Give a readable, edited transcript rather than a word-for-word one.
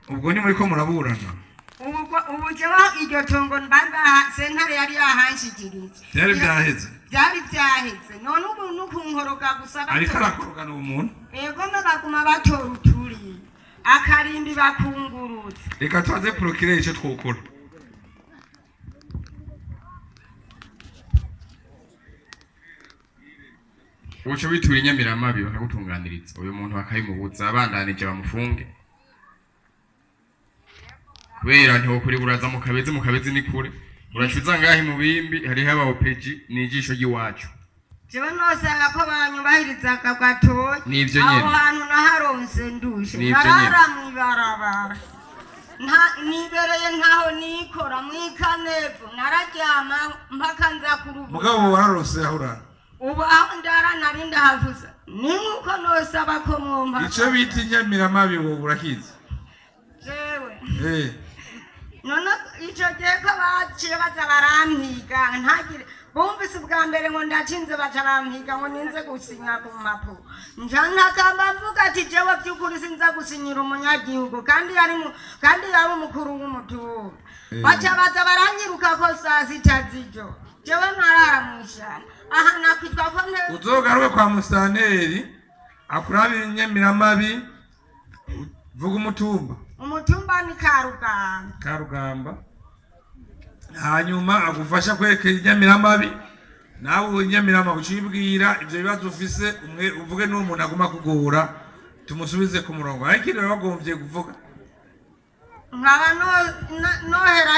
Ubwo ni muri ko muraburana. Ubu jewe iryo tongo bari baha sentare yari yahanshikirije. Byari byaheze. Byari byaheze, none ubu nukunkoroga gusa. Ariko arakorogana uwo muntu. Ego, baguma batora uturi akarimbi bakungurutse. Reka tubaze procureur icyo twokora. Uca witura inyamiramabi bakagutunganiriza, uyu muntu bakabimubuza, abandanije bamufunge, kubera ntiwokuri uraza mu Kabezi, mu Kabezi ni kure, uracuza ngahe mu Bimbi hariho aba OPG, ni ijisho ry'iwacu. Jewe nosanga ko banyubahirizaga gatoya. Nivyo Aho nyene. hantu naharonse ndushe. Nivyo nyene. Narara mw'ibarabara. Nibereye ntaho nikora mwikanevu, nararyama mpaka nza kuruhuka. Mugabo wararose aho urara? Ubu aho ndara nari ndahavuza, ni nkuko nosaba ko mwumpa. Icyo bita inyamiramabi wowe urakizi? Jewe? Eh. None ico gihe ko baciye baza barampiga, ntagire bumvise ubwa mbere ngo ndacinze, baca bampiga ngo ninze gusinya ku mpapuro, nja ntakamba mvuga ati jewe by'ukuri sinza gusinyira umunyagihugu, kandi yari kandi yari umukuru w'umutumba. Baca baza baranyiruka ko saa sita z'ijoro, jewe ntarara mw'ishamba aha nakwitwa ko Uzogaruke kwa musitanteri akurabira inyamiramabi. Vuga umutumba. Umutumba ni Karugamba. Karugamba. Hanyuma agufasha kwerekera inyamiramabi, nawe inyamiramabi ucibwira ivyo bibazo ufise, umwe uvuge n'uwo muntu aguma kugura tumusubize ku murongo, ariko rero bagomvye kuvuga. Nkaba nohera.